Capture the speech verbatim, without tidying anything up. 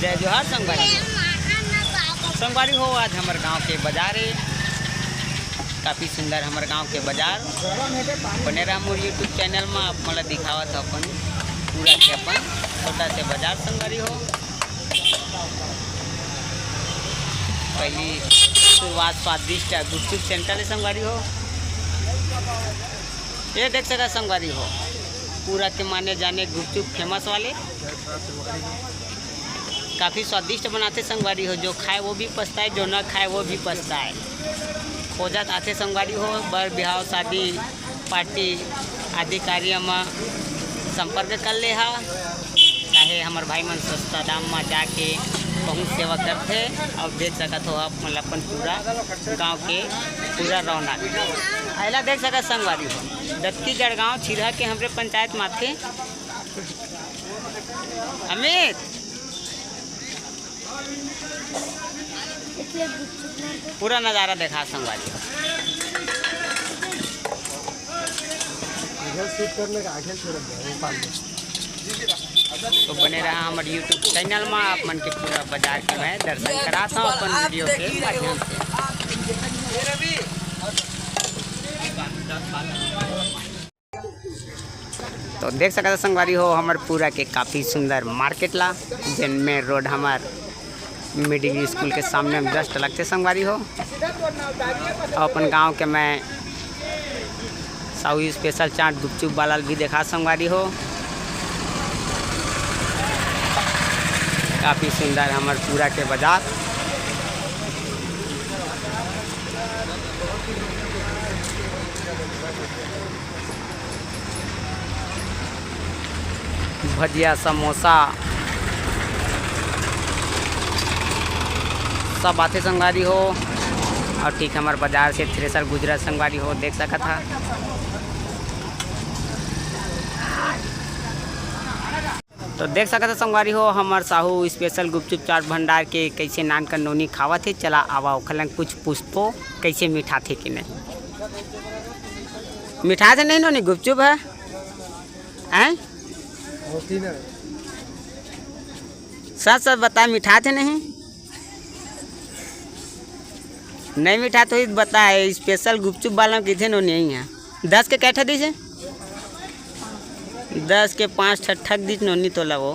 जय जोहार संगवारी हो। संगवारी हो, आज हमर गांव के बाजार हे, काफी सुंदर हमर गांव के बाजार। बने रहा मोर YouTube चैनल में, आप मन ला दिखावत हव अपन पूरा के अपन छोटा से बाजार संगवारी हो। पहली शुरुआत स्वादिष्ट गुपचुप सेंटर हे संगवारी हो। ये देख सका संगवारी हो, पूरा के माने जाने गुपचुप फेमस वाले। काफी स्वादिष्ट बनाथे संगवारी हो, जो खाए वो भी पछताए, जो न खाए वो भी पछताए। खोजत आथे संगवारी हो, बर बिहाव, शादी, पार्टी आदि कार्य म संपर्क कर ले हा, चाहे हमर भाई मन सस्ता दाम म जाके बहुत सेवा करथे। अउ देख सकत हो आप मन अपन पूरा गांव के पूरा रौनक। अइला देख सकत संगवारी हो, दत्ती जड़गांव छिरहा के हमरे पंचायत म आथे। अमित, पूरा नजारा देखा संगवारी। इधर शूट करने का आगे छोड़ दे, वो पाल दे। तो बने रहा हमर YouTube चैनल में, आप मन के पूरा बाजार के मैं दर्शन कराता हूँ अपन वीडियो के माध्यम से। तो देख सकत हव संगवारी हो, हमर पूरा के काफी सुंदर मार्केट ला, जेन मेन रोड हमर मिडिल स्कूल के सामने में जस्ट लगथे संगवारी हो। अउ अपन गांव के मैं साहू स्पेशल चाट गुपचुप वाला भी देखा संगवारी हो। काफी सुंदर हमर पूरा के बाजार। भजिया, समोसा सब आथे संगवारी हो। अउ ठीक हमर बाजार से थ्रेसर गुजरत संगवारी हो, देख सकत हा। तो देख सकत हा संगवारी हो, हमर साहू स्पेशल गुपचुप चाट भंडार के कैसे नान का नोनी खावत हे। चला आवा ओखर लंग कुछ पूछतो, कैसे मिठाथे कि नहीं। मिठाथे नहीं नोनी, गुपचुप हे? हैं? होती ना। सच सच बता, मिठाथे नहीं? नहीं मिठाथे होही त बता, स्पेशल गुपचुप वाला में किथे नोनी हे? दस के कै ठा दिस हे? दस के पाँच ठा ठग दिस नोनी तोला वो।